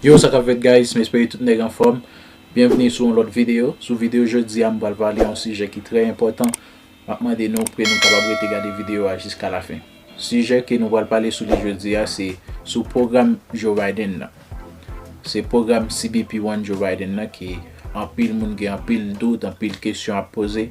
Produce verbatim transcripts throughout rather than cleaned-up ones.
Yo, sa k ap fèt, guys? M espere tout nèg anfòm. Byenvni sou yon lòt videyo. Sou videyo jodi a, m pral pale yon sijè ki trè enpòtan. M ap mande nou pou nou kapab rete gade videyo a jiska lafen. Sijè ke nou pral pale sou li jodi a, se sou pwogram Joe Biden nan. Se pwogram C B P One Joe Biden nan ke anpil moun gen anpil dout, anpil kesyon ap poze.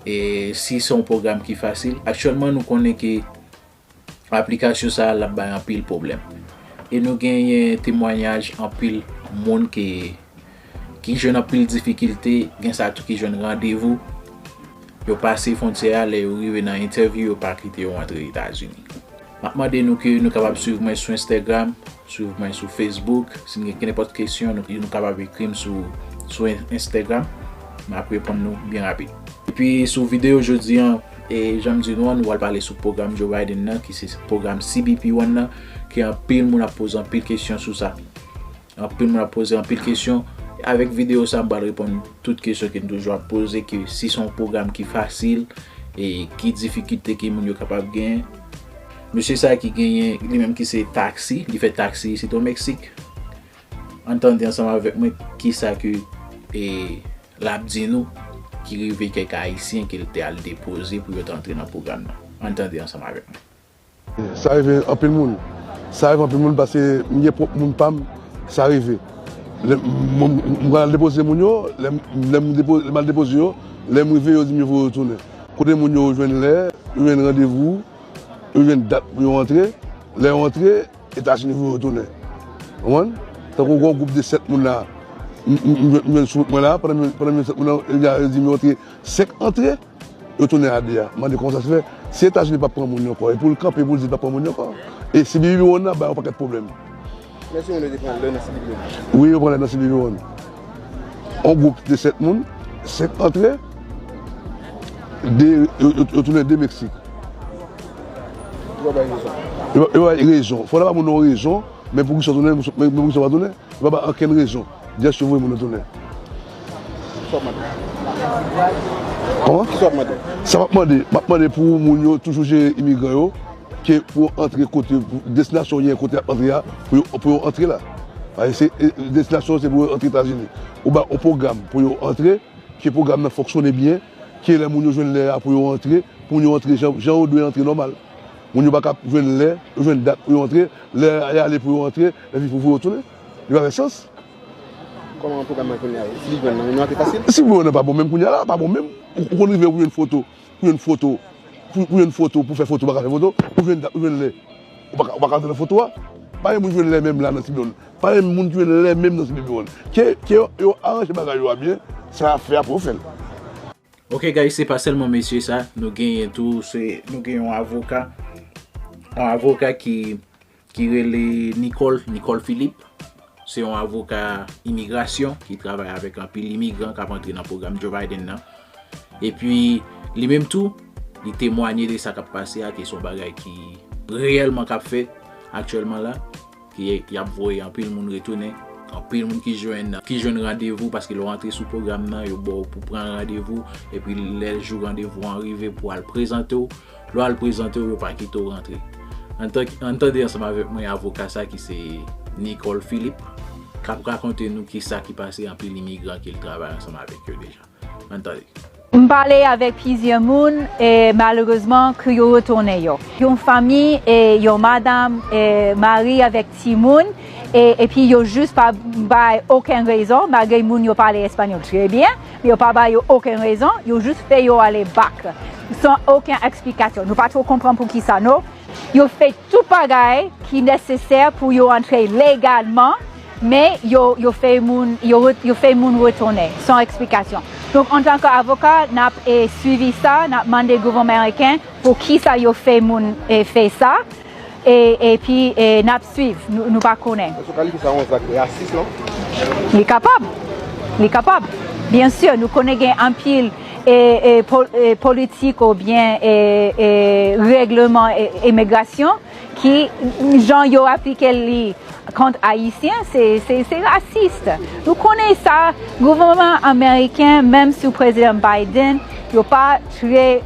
E si se yon pwogram ki fasil, aktyèlman nou konnen ke aplikasyon sa a l ap bay anpil pwoblèm. E nou genyen temwayaj anpil moun ki, ki jwenn anpil difikilte, gen sa tou ki jwenn randevou. Yo pase fwontyè a, lè yo rive nan entèvyou, yo pa kite yo antre Etazini. M ap mande nou ke nou kapab swiv mwen sou Instagram, swiv mwen sou Facebook. Si n gen kenenpòt kesyon, nou, nou kapab ekri m sou, sou In-, Instagram. M ap reponn nou byen rapid. Epi sou videyo jodi a, e jan m di nou an, nou pral pale sou pwogram Joe Biden nan, ki se pwogram C B P One nan, ke anpil moun ap poze anpil kesyon sou sa. Anpil moun ap poze anpil kesyon. Avèk videyo sa, m pral reponn tout kesyon ke n toujou ap poze, ke si se yon pwogram ki fasil, e ki difikilte ke moun yo kapab genyen. Mesye sa ki genyen, li menm ki se taksi, li fè taksi isit o Meksik. Ann tande ansanm avèk mwen kisa ke, e, l ap di nou ki rive kèk Ayisyen ke l te al depoze pou yo te antre nan pwogram nan. Ann tande ansanm avèk mwen. Sa rive anpil moun. Sa rive anpil moun paske m gen pwòp moun pa m, sa rive. Lè m, m, m, m al depoze moun yo, lè m, lè m depo-, lè m al depoze yo, lè m rive, yo di m yo voye yo tounen. Kote moun yo, yo jwenn lè, yo jwenn randevou, yo jwenn dat pou yo antre. Lè yo antre, Etazini voye yo tounen. Ou konprann? Tankou gen yon gwoup de sèt moun la, m, m, m, m jwenn sou wout mwen la, pandan m, pandan m jwenn sèt moun la, yo di m yo antre senk antre, yo tounen a de a. M mande kòman sa se fè. Si Etazini p ap pran moun yo ankò, e pou l kanpe pou l di l p ap pran moun yo ankò. E si B B P One nan bay yon pakèt pwoblèm. Men si moun yo te pran lè nan C B P One? Wi, yo pran lè nan C B P One. Yon gwoup de sèt moun, senk antre, de, yo, yo, yo tounen de Meksik. Yo pa bay rezon. Yo, yo pa bay rezon. Fò w ta ba moun nan yon rezon, men poukisa w tounen, men, men poukisa w pa tounen? Yo pa bay okenn rezon. Just yo voye moun nan tounen. Kisa w ap mande? Kòman? Kisa w ap mande? Sa m ap mande, m ap mande pou moun yo toujou jere imigran yo, ke pou yo antre kote, pou destinasyon yo gen kote y ap antre a, pou yo, pou yo antre la. Paske se, e, destinasyon se pou yo antre Etazini. Ou ba yon pwogram pou yo antre, ke pwogram nan fonksyone byen, ke lè moun yo jwenn lè a pou yo antre, pou moun yo antre jan, jan yo dwe antre nòmal. Moun yo pa ka jwenn lè, yo jwenn dat pou yo antre, lè a ale pou yo antre, epi pou, pou yo tounen. Li pa fè sans. Kòman pwogram nan kounye a ye? Si li jwenn nan, nou antre fasil? Si pwogram nan pa bon menm kounye a la, pa bon menm. Ou, ou konn rive pou jwenn foto, pou jwenn foto, pou, pou jwenn foto, pou fè foto, ou pa ka fè foto, ou jwenn dat, ou jwenn lè. Ou pa ka, ou pa ka antre nan foto a. Pa gen moun jwenn lè menm la nan Sibyon. Pa gen moun jwenn lè menm nan Sibyon. Ke, ke yo, yo aranje bagay yo a byen, sa y ap fè a pou yo fè l. Ok, guys, se pa sèlman mesye sa, nou genyen tou, se, nou gen yon avoka, yon avoka ki, ki rele Nicole, Nicole Philippe. Se yon avoka imigrasyon ki travay avèk anpil imigran k ap antre nan pwogram Joe Biden nan. Epi, li menm tou, li temwanye de sa k ap pase a, ke se yon bagay ki reyèlman k ap fèt aktyèlman la, ki, ki ap voye anpil moun retounen, anpil moun ki jwenn, ki jwenn randevou, paske lè w antre sou pwogram nan, yo ba w pou pran randevou, epi lè jou randevou an rive pou al prezante w, lè w al prezante w, yo pa kite w rantre. Ann tan-, ann tande ansanm avèk mwen avoka sa ki se Nicole Philippe, k ap rakonte nou kisa ki pase anpil imigran ke l travay ansanm avèk yo deja. Ann tande. M pale avèk plizyè moun, e malerezman, ke yo retounen yo. Yon fanmi, e yon madanm, e mari avèk timoun, e, epi yo jis pa bay okenn rezon, malgre moun yo pale espanyòl trè byen, men yo pa ba yo okenn rezon, yo jis fè yo ale back. San okenn eksplikasyon. Nou pa twò konprann poukisa, non. Yo fè tout bagay ki nesesè pou yo antre legalman, men yo, yo fè moun, yo re-, yo fè moun retounen san eksplikasyon. Donk, antanke avoka, n ap, e, swivi sa, n ap mande gouvènman ameriken pou kisa yo fè moun, e, fè sa, e, epi, e, n ap swiv, nou, nou pa konnen. Èske w kalifye sa yon zak rasis, non? Li kapab. Li kapab. Byen si, nou konnen gen anpil, e, e, pol-, e, politik oubyen, e, e, règleman, e, imigrasyon ki, jan yo aplike li kont Ayisyen, se, se, se rasis. Nou konnen sa, gouvènman ameriken, menm sou Prezidan Biden, yo pa trè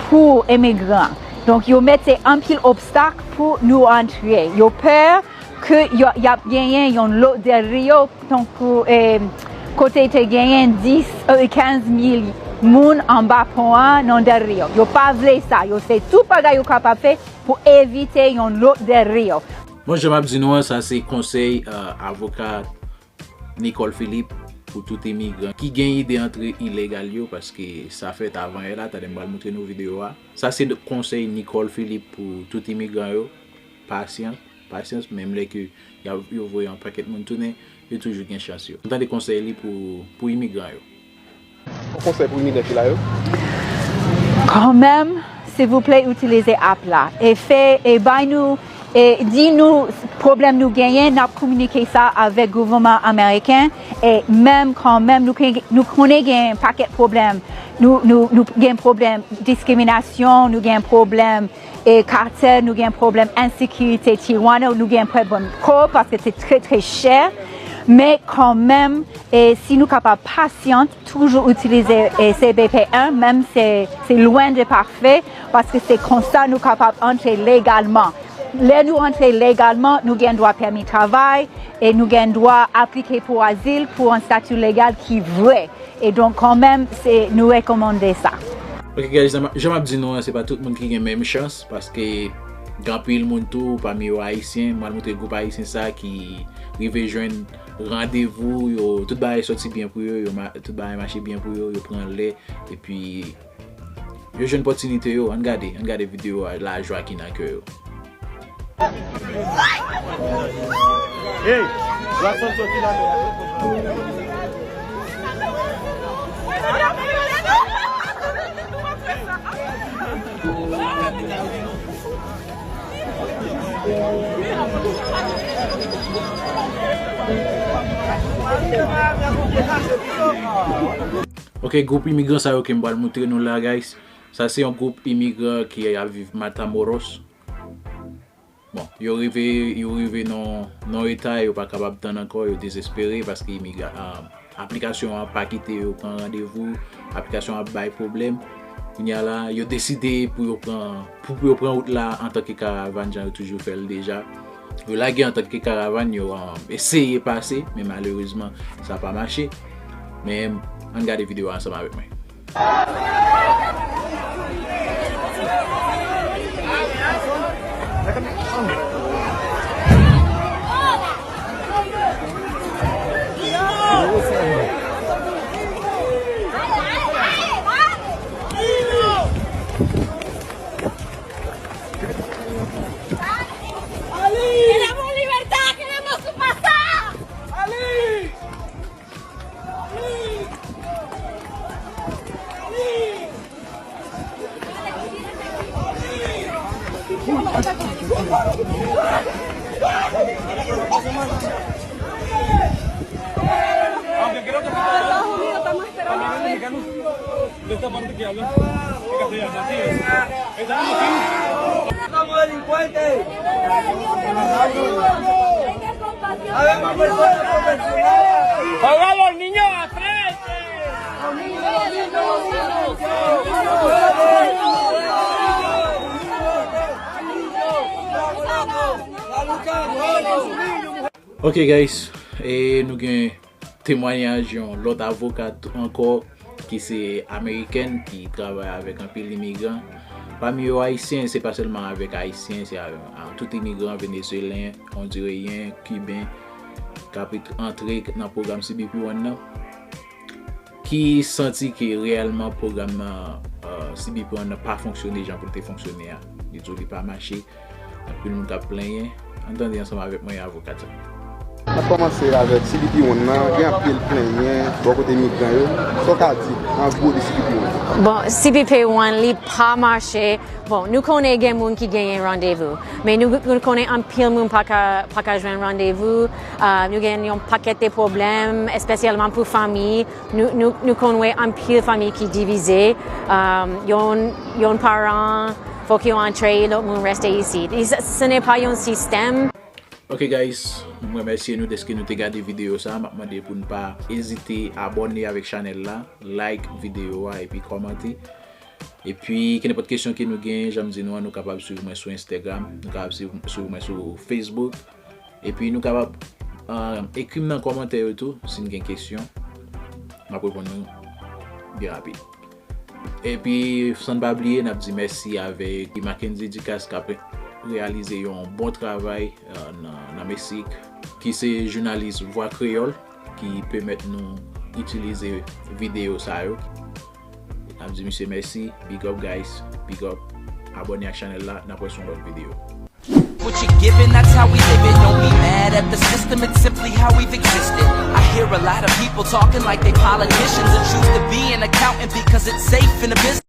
pou imigran. Donk, yo mete anpil obstak pou nou antre. Yo pè ke y ap genyen yon lòt Del Rio, tankou, eh, kote te genyen dis, eh, kenz mil moun anba pon an nan Del Rio. Yo pa vle sa. Yo fè tout bagay yo kapab fè pou evite yon lòt Del Rio. Bon, jan m ap di nou an, sa se konsèy, eh, avoka Nicole Philippe pou tout imigran ki gen ide antre ilegal yo, paske sa fèt avan yè la, talè m pral montre nou videyo a. Sa se konsèy Nicole Philippe pou tout imigran yo. Pasyans, pasyans, menm lè ke y a, yo voye yon pakèt moun tounen, yo toujou gen chans yo. Nou tande konsèy li pou, pou imigran yo. Yon konsèy pou imigran ki la yo? Kanmenm, silvouplè, itilize app la. E fè, e bay nou, e di nou pwoblèm nou genyen, n ap kominike sa avèk gouvènman ameriken. E menm kanmenm, nou, ke, nou konnen gen pakèt pwoblèm. Nou, nou, nou gen pwoblèm diskriminasyon, nou gen pwoblèm e katèl, nou gen pwoblèm ensekirite Tijuana, nou gen pwoblèm kò, paske se trè, trè chè. Men kanmenm, e si nou kapab pasyant, toujou itilize, e, C B P un, menm se, se lwen de pafè, paske se konsa nou kapab antre legalman. Lè nou antre legalman, nou gen dwa pèmi travay, e nou gen dwa aplike pou azil, pou yon stati legal ki vrè. E donk, kanmenm, se, nou rekòmande sa. Ok, guys, jan m ap di nou an, se pa tout moun ki gen menm chans, paske gen anpil moun tou, pami yo ayisyen. M al montre gwoup ayisyen sa ki rive jwenn randevou, yo, tout bagay sòti byen pou yo, yo ma-, tout bagay mache byen pou yo, yo pran lè, epi yo jwenn opòtinite yo. Ann gade, ann gade videyo a, lajwa ki nan kè yo. Hey, Watson soti la. Ok, gwoup imigran sa yo ke m pral montre nou la, guys. Sa se yon gwoup imigran ki ap viv Matamoros. Bon, yo rive, yo rive nan, nan eta yo pa kapab tann ankò, yo dezespere paske imigra-, ah, aplikasyon an pa kite yo pran randevou, aplikasyon an ap bay pwoblèm. Kounye a la, yo deside pou yo pran, pou, pou yo pran wout la antanke karavàn, jan yo toujou fè l deja. Yo lage antanke karavàn, yo, ah, eseye pase, men malerezman, sa pa mache. Men, ann gade videyo a ansanm avèk mwen. Queremos libertad, queremos su pasar. Estamos delincuentes. Habemos personas profesionales. Pongan los niños a frente. Ok, guys, e nou gen temwayaj yon lòt avoka ankò ki se amerikèn ki travay avèk anpil imigran. Pami yo ayisyen, se pa sèlman avèk ayisyen, se a, a tout imigran venezuelyen, ondireyen, kiben k ap antre nan pwogram C B P One nan, ki santi ke reyèlman pwogram nan, euh, C B P One nan pa fonksyone jan pou l te fonksyone a. Li di w li pa mache. Anpil moun k ap plenyen. Ann tande ansanm avèk mwen avoka sa. N ap kòmanse avèk C B P One nan. Gen anpil plenyen bò kote migran yo. Sa w ka di an gwo de C B P One? Bon, C B P One, li pa mache. Bon, nou konnen gen moun ki genyen randevou, men nou, nou konnen anpil moun pa ka, pa ka jwenn randevou. Ah, nou gen yon pakèt de pwoblèm, espesyèlman pou fanmi. Nou, nou, nou konn wè anpil fanmi ki divize. Um, yon, yon paran, fòk yo antre, lòt moun rete isit. Se, se n'est pas yon sistèm. Ok, guys, mwen remèsye nou dèske nou te gade videyo sa. M ap mande pou n pa ezite abòne avèk chanèl la, like videyo a epi kòmante. Epi, kenenpòt kesyon ke nou gen, jan m di nou an, nou kapab swiv mwen sou Instagram, nou kapab swiv, swiv mwen sou Facebook. Epi nou kapab uh, ekri m nan kòmantè yo tou si n gen kesyon. M ap reponn nou byen rapid. Epi san n pa bliye, n ap di mèsi avèk Mackenzie Ducasse k ap reyalize yon bon travay uh, nan, nan Meksik, ki se jounalis Vwa Kreyòl, ki pèmèt nou itilize videyo sa yo. N ap di misye mèsi, big up guys, big up. Abòne ak chanèl la, n ap wè sou yon lòt videyo. What you giving, that's how we live it. Don't be mad at the system, it's simply how we've existed. I hear a lot of people talking like they politicians and choose to be an accountant because it's safe in the business.